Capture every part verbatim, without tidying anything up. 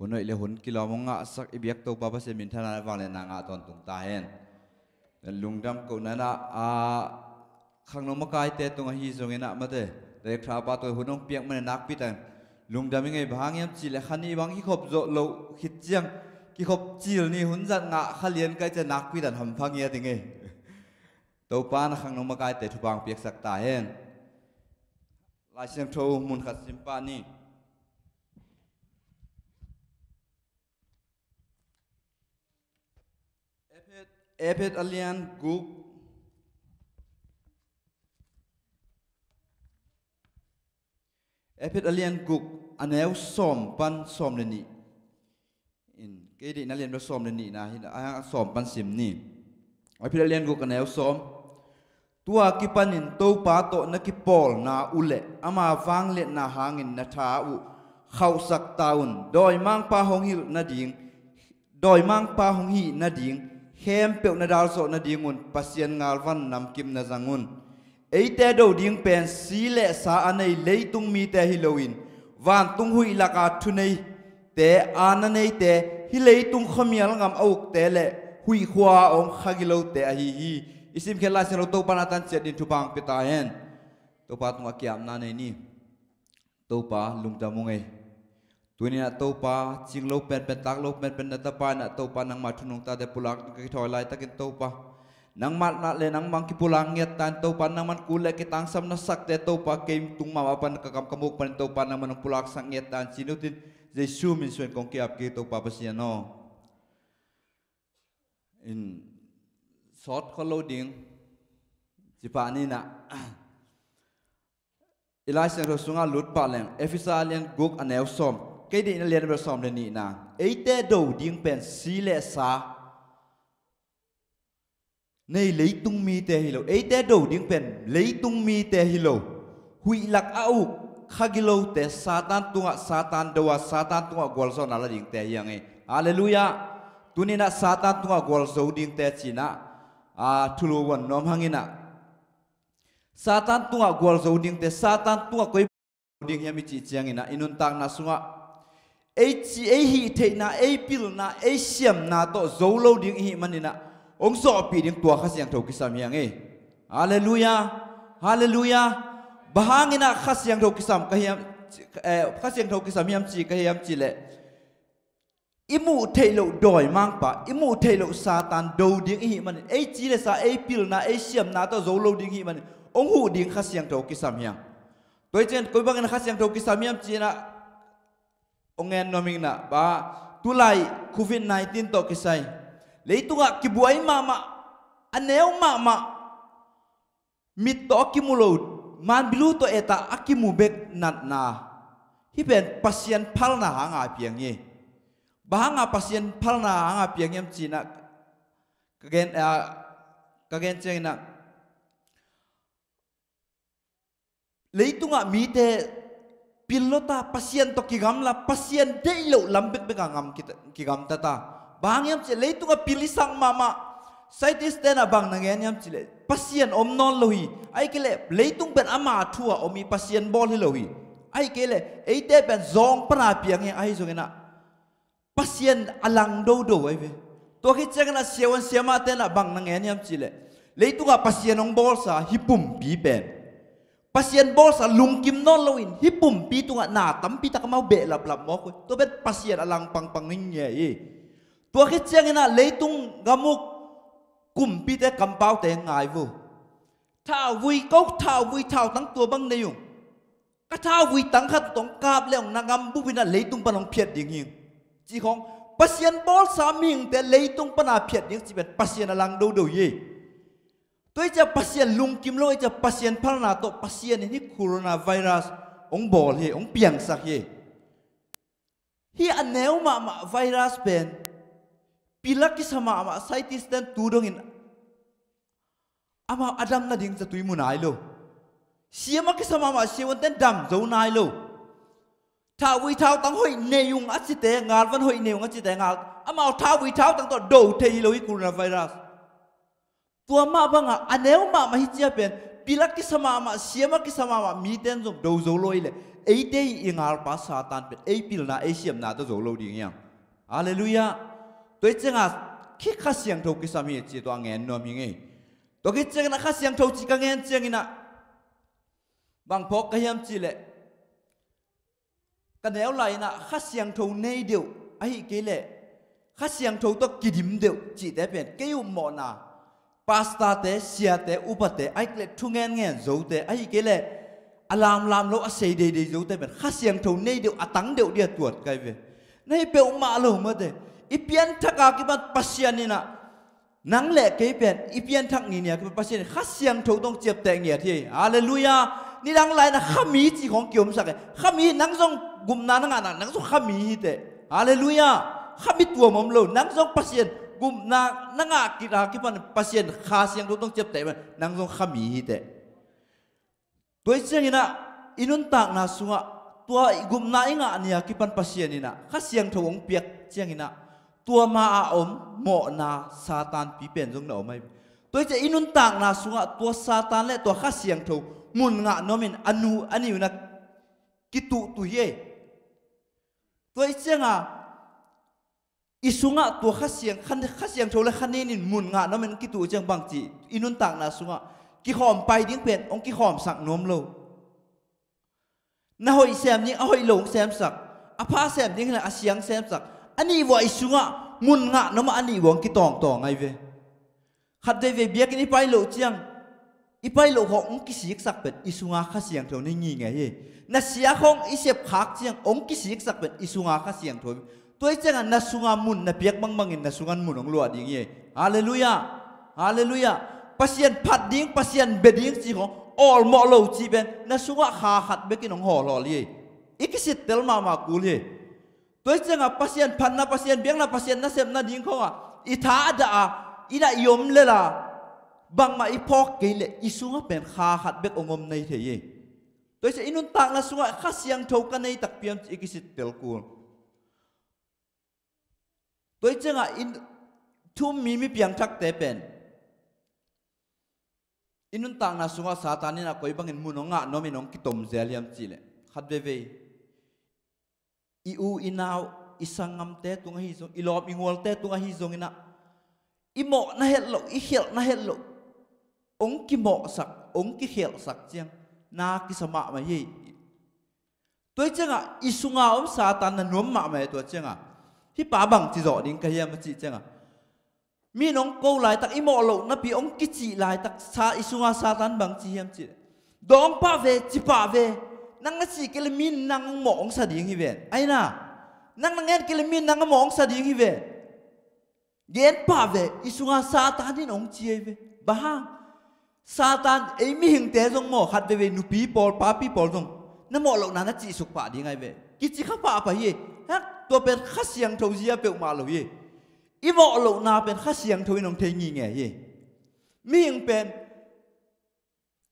Hun hoih le hun kilawm hong ngahsak i biak Topa Pasian minthanna vangliatna ngah tawntung ta hen. Lungdam kohna inah, a, khangno makaite tung ahi zongin ah mate, Derek Tha pa tawh hun hong piak manin nakpi takin lungdam i ngei. Bang hang hiam cihleh kha nih bang kikhop zawh loh khit ciang kikhop cil ni, hun zat ngah kha lian ka hih ciang nakpi takin hampha ngiat i ngei. Topa in a khangno makaite thupha hong piaksak ta hen. Lai Siangtho mun khat sim pah ni. Efet, Efet a lian guk. Efet a lian guk, a neu sawm pan sawm le nih. In, kei deihna lian bel sawm le nihna hi, a sawm pan sim ni. Efet a lian guk, a neu sawm. Tua kipanin Topa tawh na kipawlna uh le ama vangliatna hangin na tha uh khauhsak ta un. Dawimangpa hong hilh nading, dawimangpa hong hih nading khempeuh na dalzawh nadingun Pasian ngalvan namkim na zang un. Eite do ding pen si le sa a nei leitung mite hi loin, vantung huih laka thuneite, aana neite, hih leitung khuamial ngam a ukte le huih khua a om kha gilote ahi hi. I simkhiat Lai Siangtho Topa in a tanciat ding thupha hong pia ta hen. Topa tungah kiamna nei ni. Topa, lungdam ung ei. Tuni-in ah Topa, cing lo penpen, tak lo penpen na tapa in ah Topa, nangmah thu nungtate pulak ding ka kithawi laitakin Topa, nangmah na le nangmah hong kipulak ngiat ta in Topa, nangmah in kul le kitangsam na sakte Topa, kei tung mahmah pan ka kam ka muk panin Topa, nangmah in hong pulaksak ngiat ta in ci-in utin, Jesu min suangin kong ki-ap kik Topa Pasian aw. In sawt khol lo ding. Ci pah ni in ah. I Lai Siangtho sungah lut pah leng, Efesa a lian guk a neu sawm, kei deihna lian bel sawm le nihna. Eite do ding pen si le sa nei leitung mite hi lo. Eite do ding pen leitung mite hi lo. Huih lak a uk kha gilote, Satan tungah Satan do a, Satan tungah gualzawhna la dingte hi hang ei. Halleluiah. Tuni-in ah Satan tungah gualzo dingte ci-in ah, a, thulu vuan nuam hang in ah. Satan tungah gualzo dingte, Satan tungah koi ding hiam i cih ciangin ah, i nuntakna sungah ei ci, ei hih theihna, ei pilna, ei siamna tawh zo lo ding i hih manin ah, hong zawhpih ding tua Kha Siangtho kisam hi hang ei. Halleluiah. Halleluiah. Bang hangin ah Kha Siangtho kisam ka hiam, eh, Kha Siangtho kisam hiam ci ka hiam cihleh, i muh theih loh dawimangpa, i muh theih loh Satan do ding i hih manin, ei ci le sa, ei pilna, ei siamna tawh zo lo ding i hih manin, hong huh ding Kha Siangtho kisam hi hang. Tua hi ciangin koi bangin Kha Siangtho kisam hiam ci-in ah, hong ngen nuam ing in ah, ba, tulai covid nineteen tawh kisai, leitungah kibuai mahmah, a neu mahmah, mit tawh a kimu lo, manbilu tawh et a a kimu bek natna, hih pen Pasian phalna hanga piang hi. Bang hanga Pasian phalna hanga piang hiam ci-in ah, ka gen, ah, ka gen ciangin ah, leitungah mite pil lo ta, Pasian tawh kigamla, Pasian deih loh lam bekbek a ngam kita, kigamta ta. Bang hang hiam cihleh, leitungah pil i sak mahmah, scientist-te in ah bang na ngen hiam cihleh, Pasian om nawn lo hi. Ahih kei leh leitung pen ama thu a om hi, Pasian bawl hi lo hi. Ahih kei leh eite pen zawng pan a piang hi hang, ahi zongin ah Pasian a lang dodo ahi ve. Tua khit ciangin ah siavuan siamahte in ah bang na ngen hiam cihleh, leitungah Pasian hong bawlsa hih pumpi pen Pasian bawlsa lungkim nawn loin hih pumpi tungah na tampi tak amau behlaplap mawk uh hi. Tua pen Pasian a lang pangpang hi ngiat hi. Tua khit ciangin ah leitung gam uk kumpite kampaute ngai vo. Thauvui, ko thauvui thautang tua bang nei ung. Ka thauvui tang khat tawh hong kap le hong na gam bup in ah leitung pan hong phiat ding hi ung, ci khawng. Pasian bawlsa mihingte leitung pan a phiat ding cih pen Pasian a lang dodo hi. Tua hi ciah Pasian lungkim lo hi ciah Pasian phalna tawh Pasian in hih coronavirus hong bawl hi, hong piangsak hi. Hih a neu mahmah virus pen pil a kisa mahmah scientist-ten tu dongin amau a dam nading zatui mu nai lo. Siam a kisa mahmah siavuanten dam zo nai lo. Thauvui thautang hoih nei ung a cite ngal, van hoih nei ung a cite ngal. Amau thauvui thautang tawh do thei hi lo hih coronavirus. Tua mah bangah a neu mahmah hih cia pen pil a kisa mahmah, siam a kisa mahmah miten zong do zo lo hi leh, Eite i ngalpa Satan pen ei pilna ei siamna tawh zo lo ding hiam? Halleluiah. Tua hi cianga khi Kha Siangtho kisam hi ci tua a ngen nuam hi ngei. Tua khit ciangin a Kha Siangtho ci ka ngen ciangin ah bang phawk ka hiam cihleh, ka neu lai-in ah Kha Siangtho nei deuh, ahi kei leh Kha Siangtho tawh kidim deuh cihte pen kei upmawhna, pastorte, siate, upate, ahi kei leh thungen ngen zote, ahi kei leh a lamlam lo a sei deidei zote pen Kha Siangtho nei deuh a tang deuh dia tuat kai ve. Na hi peuhmah lo mate. I pianthak a kipan Pasian in ah nang le kei pen i pianthak ni nia kipan Pasian in Kha Siangtho tawh ciapteh ngiat hi. Halleluiah. Nidang lai-in ah khami cih khawng kiomsak e. Khami, nang zong gupna na ngahna, nang zong khami hi teh. Halleluiah. Khami tuam om lo, nang zong Pasian gupna na ngah khit a kipan Pasian Kha Siangtho tawh ciapteh, nang zong khami hi teh. Tua hi ciangin ah i nuntakna sungah tua i gupna i ngah ni a kipan Pasian in ah Kha Siangtho hong piak ciangin ah tua ma a om mawhna Satan pi pen zong na om ahi. Tua hi ciang i nuntakna sungah tua Satan le tua Kha Siangtho mun ngah nuamin a nu a niu na kituhtuh hi ei. Tua hi cianga i sungah tua Kha Siang, Kha, Kha Siangtho le Kha Nin in mun ngah nuamin kituh ciang bangci i nuntakna sungah kikhawm pai ding pen hong kikhawmsak nuam lo. Na hoih sem ding a hoih lo hong semsak, a pha sem ding hileh a siang semsak. A nih vuah i sungah mun ngah nuam a, a nih vuah hong kitawngtawng ahi ve. Khat veivei biakinn i pai loh ciang, i pai loh khawng hong kisiksak pen i sunga Kha Siangtho na ngingei hi. Na sia khawng i sepkhak ciang hong kisiksak pen i sunga Kha Siangtho hi. Tua hi cianga na sunga mun na piak bangbangin na sungan mun hong luah ding hi. Halleluiah. Halleluiah. Pasian phat ding, Pasian bia ding cih khawng awlmawh lo cih pen na sungah kha khat bekin hong hawlhawl hi. I kisittel mahmah kul hi. Tua hi cianga Pasian phatna, Pasian biakna, Pasian nasepna ding khawngah i thadah a, i dah i om lela bangmah i phawk kei leh i sungah pen kha khat bek hong om nei thei hi. Tua hi ciang i nuntakna sungah Kha Siangtho ka nei takpi hiam cih i kisittel kul. Tua hi cianga in thu um mi, mi piangthakte pen i nuntakna sungah Satan in ah koi bangin mun hong ngah nuamin hong kitom zel hiam cihleh, khat veivei i u i nau, i sanggamte tung ahi zong, i lawm i gualte tung ahi zongin ah i mawh na het loh, i khialh na het loh, hong kimawhsak, hong kikhialhsak ciang na kisa mahmah hi. Tua hi cianga i sunga om Satan na nuam mahmah hi. Tua cianga hih pa bangci zawh ding ka hiam a cih cianga, mi in hong ko laitak, i mawh loh napi hong kicih laitak, sa, i sunga Satan bangci hiam cih, dawng pah ve, ci pah ve. Nang na cih kei leh mi in nang hong mawh hong sa ding hi ven. Aina, nang na ngen kei leh mi in nang a mawh hong sa ding hi ven. Gen pah ve, i sunga Satan in hong ci ahi ve. Bang hang? Satan, ei mihingte zong maw, khat veivei nupi pawl, papi pawl zong na mawh lohna na cihsuk pah ding ahi ve. Kici kha pahpah hi. Hak, tua pen Kha Siangtho zia peuhmah lo hi. I mawh lohna pen Kha Siangtho in hong thei ngingei hi. Mihing pen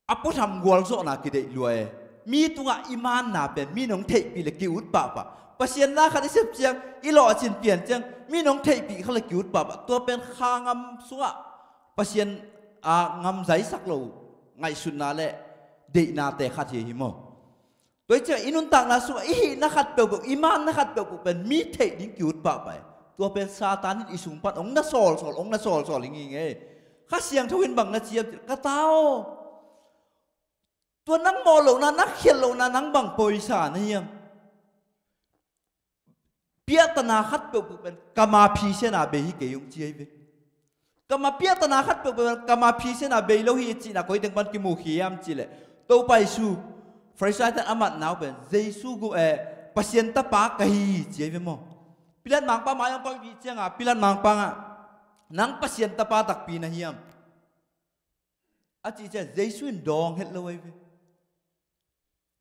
a puatham gualzawhna kideih lua e. Mi tungah i manna pen mi in hong theihpih le ki-ut pahpah. Pasian na khat i sep ciang, i lawhcin pian ciang, mi in hong theihpih kha le ki-ut pahpah. Tua pen kha ngam sungah Pasian a ngam zaisak lo ngaihsutna le deihnate khat hi hi maw. Tua hi ciang i nuntakna sungah i hihna khat peuhpeuh, i manna khat peuhpeuh pen mi theih ding ki-ut pahpah hi. Tua pen Satan in i sung pan hong na sawlsawl, hong na sawlsawl hi ngingei. Kha Siangtho in bang na ci hiam cih leh, ka ta aw, tua nang mawh lohna, nang khialh lohna nang bang pawisa na hiam? Piahtana khat peuhpeuh pen kam a phisiana bei hi kei, hong ci ahi ve. Kam a, piahtana khat peuhpeuh pen kam a phisiana bei lo hi cihna koi teng pan kimu hiam cih leh, Topa Jesu, Farisaite a matna uh pen, Jesu gu, eh, Pasian Tapa ka hi ci ahi ve maw. Pilat mangpa mai hong koih cianga, Pilat mangpa ngah, nang Pasian Tapa takpi na hiam? A cih ciang Jesu in dawng het lo ahi ve.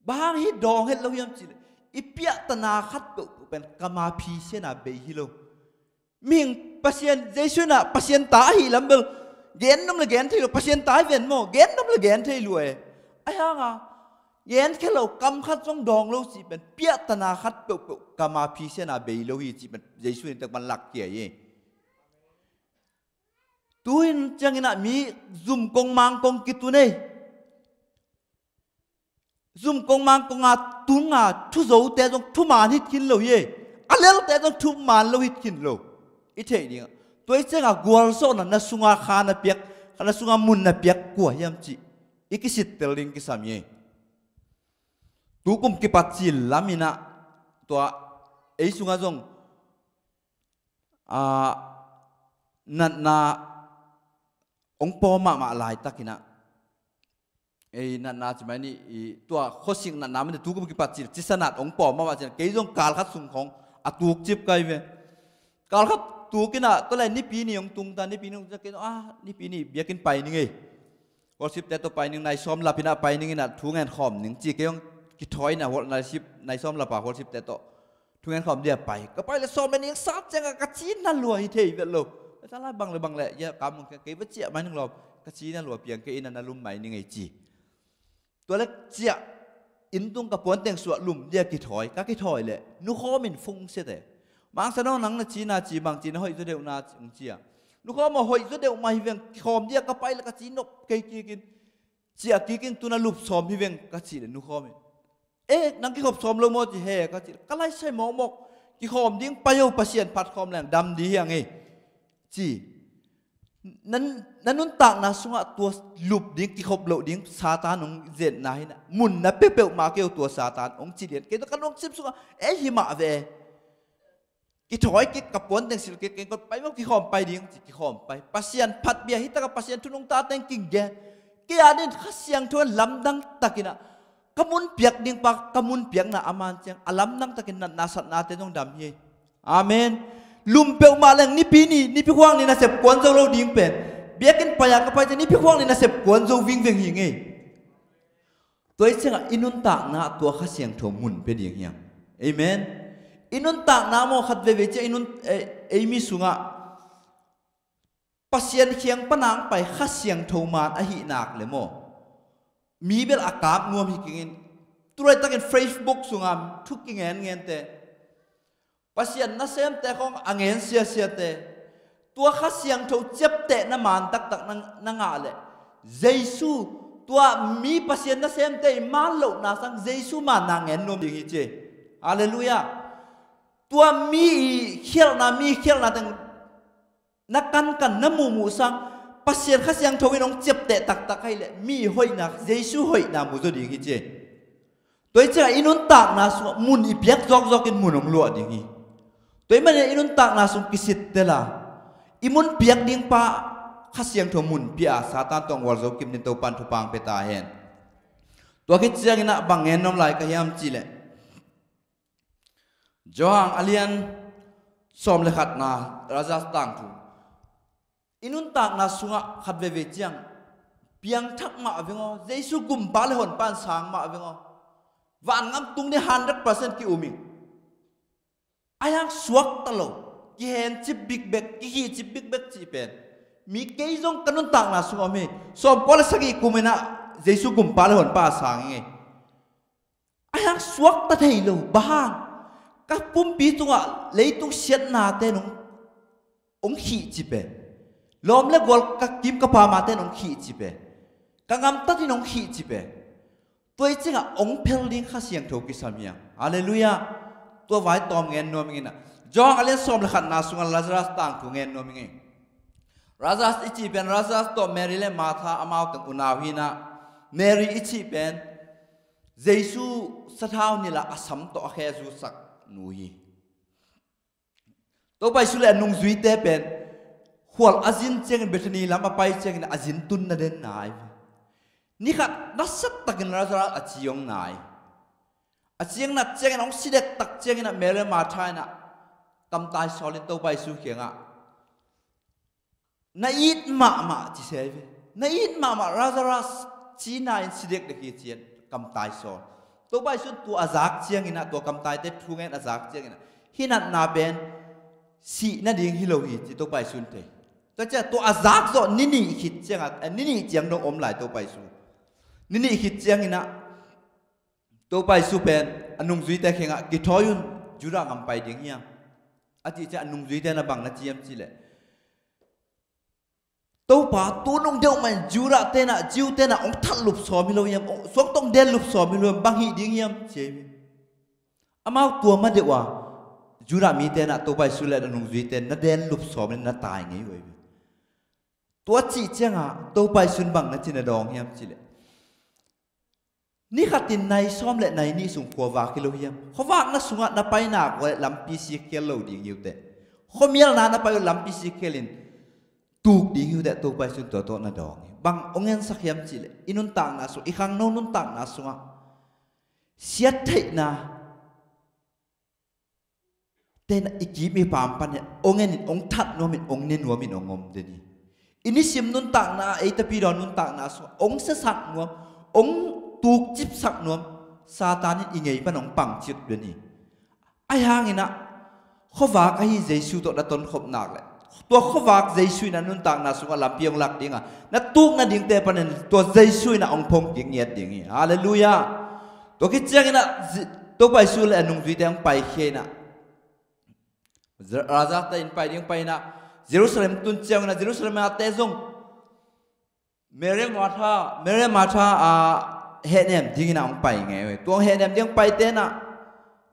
Bang hang hih dawng het lo hiam cih leh, i piahtana khat peuhpeuh pen kam a phisiana bei hi lo. Mihing Pasian, Jesu in ah Pasian ta ahih lam bel gen nuam le gen thei lo, Pasian ta hi ven maw, gen nuam le gen thei lo e. Ahi hanga gen khia lo, kam khat zong dawng lo cih pen piahtana khat peuhpeuh kam a phisiana bei lo hi cih pen Jesu in tek pan lak kia hi. Tu-in ciangin ah mi zum kong mang kong kitun ei. Zumkong mangkong a tunga thuzote zong thuman hit khin lo hi. A lelte zong thuman lo hit khin lo. I theih dingah tua i ciangah gualzawhna na sunga kha na piak, kha na sunga mun na piak kua hiam cih i kisittel ding kisam hi. Tukum kipat cil laminah tua ei sungah zong a, natna hong pawm mahmah laitakinah, ei natna ci mai ni, i tua khuasik natna mite tukum kipat cil cisa nat hong pawm mahmah cin, kei zong kalkhat sung khong a tuk cip kai ve. Kalkhat tukinah tua le Nipi ni hong tungta, Nipi ni hong tungta kei zong a, Nipi ni biakinn pai ning ei. Worshipte tawh pai ning, nai sawm lapinah pai ninginah thu ngen khawm ning ci kei hong kithawi inah worship, nai sawm lapa worshipte tawh thu ngen khawm dia pai. Ka pai le sawm le ning sat ciangah ka ci na lua hi thei vet lo. Ka cala bang le bang le ia ka mung kei va ciah mai ning lawm, ka ci na lua piang kei inah na lum mai ning ei ci. Tua le ciah inn tung ka puanteng suah lum dia kithawi, ka kithawi le nukhawm in fung siate. Mangsa dong nang na cina ci bang cina hoih zaw deuhna hong cia. Nukhawm aw hoih zaw deuh mah hi veng, kikhawm dia ka pai le ka ci nop kei kikin. Ciah kikin tuna lup sawm hi veng ka cih le nukhawm in, e nang kikhop sawm lo maw ci he ka cih le ka laisai mawkmawk. Kikhawm ding pai o, Pasian phat khawm leng dam di hiang ei ci. Na nuntakna sungah tua lup ding, kikhop loh ding Satan hong zetna hinah mun na peuhpeuh mah kei uh tua Satan hong ci lian kei tua ka lungsim sungah ei hi mah ve. Kithawi kik ka puanteng sil kik keng kot pai maw, kikhawm pai ding ci, kikhawm pai. Pasian phat bia hi takah Pasian thunung tateng king gen. Kei a din Kha Siangtho in lamdang takinah ka mun piak ding pa, ka mun piakna a man ciang a lamdang takin natna satnate zong dam hi. Amen. Lum peuhmah leng Nipi ni, Nipi khuang ni nasep kuan zo lo ding pen, biakinn pai-a ka pai ciang Nipi khuang ni nasep kuan zo vingveng hi ngei. Tua i ciangah i nuntakna tua Kha Siangtho mun pia ding hiam? Amen. I nuntakna maw khat veve ciang i nun, ei, ei mi sungah Pasian khiang panang pai Kha Siangtho man ahi nak le maw, mi bel a kap nuam hi kingin, tulaitakin Facebook sungah thu kingen ngente, Pasian nasemte khong a ngen siasiate, tua Kha Siangtho ciaptehna man taktak na, na ngah leh Jesu, tua mi Pasian nasemte i man lohna sang Jesu manna ngen nuam ding hi ci. Halleluiah. Tua mi i khialhna, mi khialhna teng na kankan, na muhmuh sang Pasian Kha Siangtho in hong ciapteh taktak ahih leh mi hoihna, Jesu hoihna mu zaw ding hi ci. Tua hi ciangah i nuntakna sungah mun i piak zawkzawkin mun hong luah ding hi. Tua hi manin i nuntakna sung kisittel a, i mun piak ding pa Kha Siangtho mun pia a Satan tawh hong gualzo kim ding Topan thupha hong pia ta hen. Tua khit ciangin ah bang ngen nuam lai ka hiam cihleh, Johan a lian sawm le khatna, Lazarus tangthu. I nuntakna sungah khat veve ciang piangthak mah veng aw, Jesu gumpa le honpa in sang mah veng aw, vangam tung ding hundred percent ki-um ing. A hiang suakta lo, kihencip bikbek, kikhihcip bikbek cih pen mi kei zong ka nuntakna sungah om hi. Sawmkua le sagih kuminah Jesu gumpa le honpa a sang ing ei. A hiang suakta thei lo, bang hang? Ka pumpi tungah leitung siatnate nong, hong khihci pen, lawm le gual ka kim ka pamate nong khihci pen, ka ngamtat in hong khihci pen, tua i cingah hong phel ding Kha Siangtho kisam hiang. Halleluiah. Tua vai tawm ngen nuam inginah, Johan a lian sawm le khatna sungah Lazarus tangthu ngen nuam ingei. Lazarus i cih pen Lazarus tawh Mary le Martha amau teng unau hinah, Mary i cih pen Jesu sathau nilh a sam tawh a khe zusak nu hi. Topa Jesu le a nungzuite pen khual a zin ciangin, Bethany lam a pai ciangin a zin tun na den nai. Nikhat nasia takin Lazarus a ci hong nai. A ciang nat ciangin hong si dektak ciangin ah Mary le Martha inah kamtai sawlin Topa Jesu kiangah, na it mahmah ci se ve. Na it mahmah Lazarus cina in si dekdek hi ci-in kamtai sawl. Topa Jesu in tua a zak ciangin ah, tua kamtaite thu ngen a zak ciangin ah, hih natna pen sih nading hi lo hi ci Topa Jesu in thei. Tua ciang tua a zak zawh ni nih khit ciangah, eh, ni nih ciang dong om lai Topa Jesu. Ni nih khit ciangin ah Topa Jesu pen a nungzuite kiangah, kithawi un, Judah gam pai ding hiam? A cih ciang a nungzuite na bang na ci hiam cihleh, Topa, tu nung deuh mah in Judah tenah, Jew tenah hong that lup sawm hi lo hiam, suang tawh hong den lup sawm hi lo hiam, bang hih ding hiam, ci hi. Amau tua ma deuh a Judah mi tenah Topa Jesu le a nungzuite na den lup sawm in na tai ngei uh hi. Tua cih ciangah Topa Jesu in bang na ci na dawng hiam cih leh, ni khatin nai sawm le nai nih sung khua vak hi lo hiam? Khuavakna sungah na pai nak uh leh lampi sikhial lo ding hi uh teh. Khuamialna na pai uh lampi sikhial in tuk ding hi uh teh, Topa Jesu in tua tawh na dawng hi. Bang hong ensak hiam cih leh, i nuntakna sung, i khangno nuntakna sungah siattheihna tenah i kim i pam pan hong en in, hong that nuam in, hong ne nuam in hong om den hi. I nisim nuntakna, ei tapidaw nuntakna sungah hong siasak nuam, hong tukcipsak nuam Satan in i ngei pan hong pangcip den hi. Ahi hangin ah khuavak ahi Jesu tawh na tonkhop nak leh, tua khuavak Jesu in a nuntakna sungah lampi hong lak ding a, na tuk nadingte panin tua Jesu in ah hong phongkik ngiat ding hi. Halleluiah. Tua khit ciangin ah Topa Jesu le a nungzuite hong paikhia in ah, Lazarus te in pai ding pai in ah, Jerusalem tun ciangin ah Jerusalem a te zong Mary Martha, Mary Martha a hehnem dingin ah hong pai ngei uh hi. Tua hong hehnem ding hong paite in ah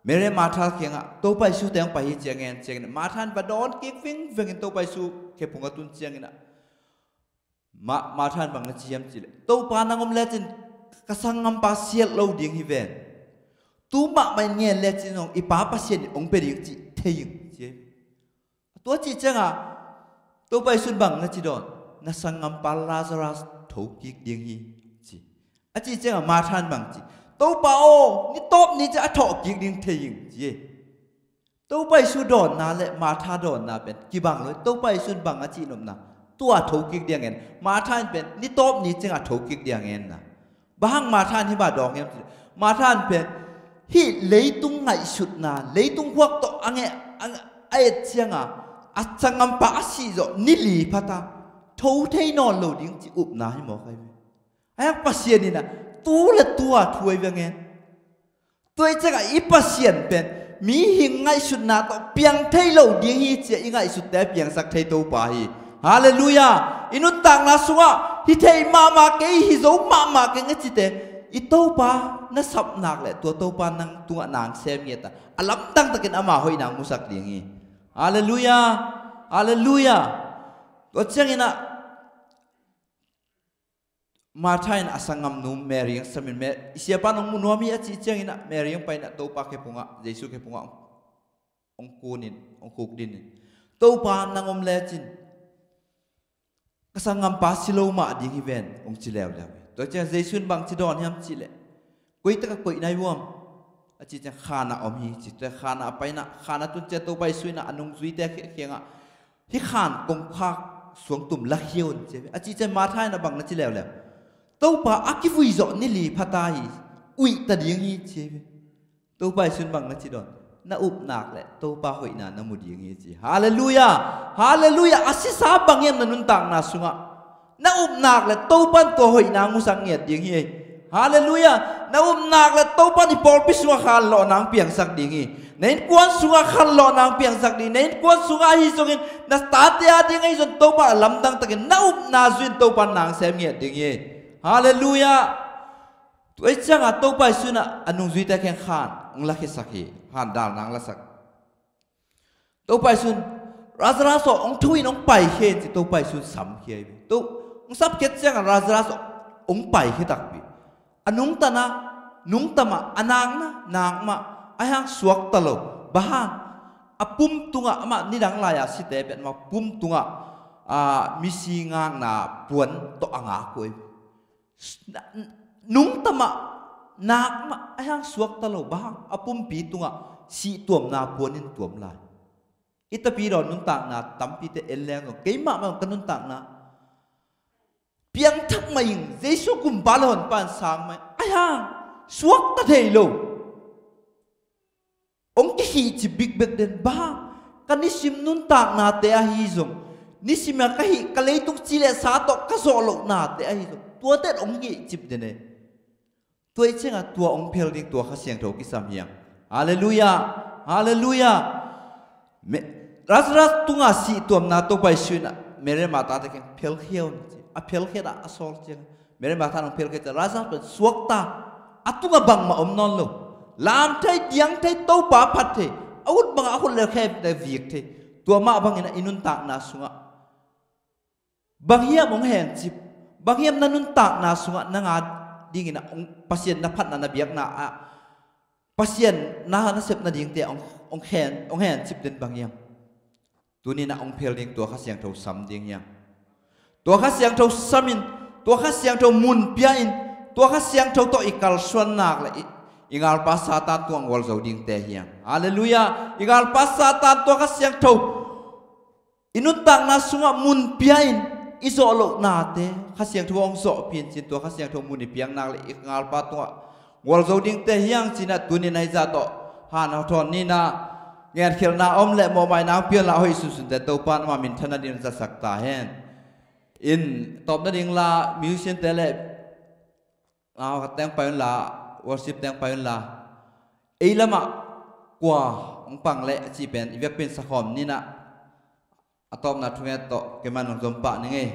Mary Martha kiangah Topa Jesu te hong pai hi ci a ngen ciangin ah, Martha in va dawn kik vingveng in Topa Jesu khephung a tun ciangin ah, Ma, Martha in bang na ci hiam cih leh, Topa nang om lecin ka sanggampa siat lo ding hi ven. Tu mahmah in ngen lecin zong i Pa Pasian in hong pia ding cih thei ing, ci hi. Tua cih ciangah Topa Jesu in bang na ci dawn, na sanggampa Lazarus thokik ding hi, ci. A cih ciangah Martha in bang ci, Topa aw, ni tawp ni ciang a thawhkik ding thei ing, ci hi. Topa Jesu dawnna le Martha dawnna pen kibang lo hi. Topa Jesu in bang a cih nopna, tua thokik ding a ngen. Martha in pen ni tawp ni ciang a thokik ding a ngen na. Bang hang Martha in hih bang dawng hiam cih leh, Martha in pen hih leitung ngaihsutna, leitung khuak tawh a ngeh, a, a et cianga a sanggampa a sih zawh ni li pha ta, tho thei nawn lo ding cih upna hi mawk ahi ve. Ahi hang Pasian in ah tu le tu a thu ahi ve ngen. Tua hi ciangah i Pasian pen mihing ngaihsutna tawh piang thei lo ding hi ci a i ngaihsutte a piangsak thei Topa hi. Halleluiah. I nuntakna sungah hi thei mahmah kei, hi zo mahmah kei nge cite, i Topa na sap nak leh tua Topa nang tungah nang sem ngiat a, a lamdang takin ama hoihna musak ding hi. Halleluiah. Halleluiah. Tua ciangin ah Martha in a sanggamnu Mary hong samin, Mary, i siapa in hong mu nuam hi a cih ciangin ah Mary hong pai in ah Topa khephungah, Jesu khephungah hong, hong kun in, hong khukdin in, Topa nang om lecin ka sanggampa si lo mah ding hi ven, hong ci leuleu hi. Tua ciang Jesu in bang ci dawn hiam cih leh, koi takah koih na hi uam? A cih ciang khan ah om hi ci. Tua khan ah a pai in ah, khan ah tun ciang Topa Jesu in ah a nungzuite kiangah, hih khan kongkhak suangtum lakhia un ci hi. A cih ciang Martha in ah bang na ci leuleu? Topa, a kivui zawh ni li pha ta hi, uih ta ding hi ci hi. Topa Jesu in bang na ci dawn? Na up nak leh Topa hoihna na mu ding hi ci. Halleluiah. Halleluiah. A sisa bang hiam na nuntakna sungah? Na up nak leh Topa in tua hoihna hong musak ngiat ding hi. Halleluiah. Na up nak leh Topa in i pawlpi sungah khanlawhna hong piangsak ding hi. Na innkuan sungah khanlawhna hong piangsak ding hi. Na innkuan sungah ahi zongin, na tate a ding ahi zong Topa a lamdang takin na upna zui in Topa in nang sem ngiat ding hi. Halleluiah. Tua hi ciangah Topa Jesu in ah a nungzuite kiang khan hong lakhiasak hi. Khan dalna hong lasak. Topa Jesu in, Lazarus aw, hong tho in, hong paikhia in ci Topa Jesu in samkhia hi. To, hong sapkhiat ciangah Lazarus aw, hong paikhia takpi. A nungta na, nungta mah, a nak na, nak mah, ahi hang suakta lo. Bang hang? A pum tungah, amah nidang lai-a site pen amah pum tungah, a, misi ngakna puan tawh a ngak uh hi. Nungta mah, nak mah, ahi hang suakta lo. Bang hang? A pumpi tungah sihtuamna puan in tuam lai. I tapidaw nuntakna tampite en leng zong, keimah mah ka nuntakna piangthak mah ing, Jesu kumpa le honpa in sang mah ing, ahi hang suakta thei lo. Hong kikhihcip bikbek den. Bang hang? Ka nisim nuntaknate ahi zong, nisim a ka hih, ka leitung ci le sa tawh ka zawh lohnate ahi zong, tuate in hong khihcip den e. Tua hi ciangah tua hong phel ding tua Kha Siangtho kisam hi hang. Halleluiah. Halleluiah. Me, Lazarus tunga sihtuamna Topa Jesu in ah Mary Magdalene te kiang phelkhia un ci. A phelkhia a, a sawl ciang Mary Magdalene hong phelkhia ciang Lazarus pen suakta, a tungah bangmah om nawn lo. Lam thei, diang thei, Topa phat thei, a ut bangah a khut le khe le vik thei. Tua mah bangin ah i nuntakna sungah bang hiam hong hencip, bang hiam na nuntakna sungah nang a dingin ah hong, Pasian na phatna na biakna ah Pasian na, na sep nadingte hong, hong hen, hong hencip den bang hiam? Tuni-in ah hong phel ding tua Kha Siangtho sam ding hiam? Tua Kha Siangtho samin, tua Kha Siangtho mun pia-in, tua Kha Siangtho tawh i kalsuan nak le i, i ngalpa Satan tungah gualzo dingte hiam? Halleluiah. I ngalpa Satan tua Kha Siangtho i nuntakna sungah mun pia-in i zawh lohnate Kha Siangtho hong zawhpih in cin, tua Kha Siangtho mun i piak nak le i ngalpa tungah gualzo dingte hiam cin ah tuni-in ah hih zah tawh han hong thawn ni-in ah, ngenkhelhna om le mawhmaina hong pia un la, a hoih sunsunte Topa in ama minthanna dingin zatsak ta hen. In tawp nading la, musiciante le, ah, khat teng pai un la, worship teng pai un la. Ei lamah kua hong pang leh a cih pen i vekpi-in sakhawm ni-in ah, a tawpna thunget tawh keiman hong zom pah ning ei.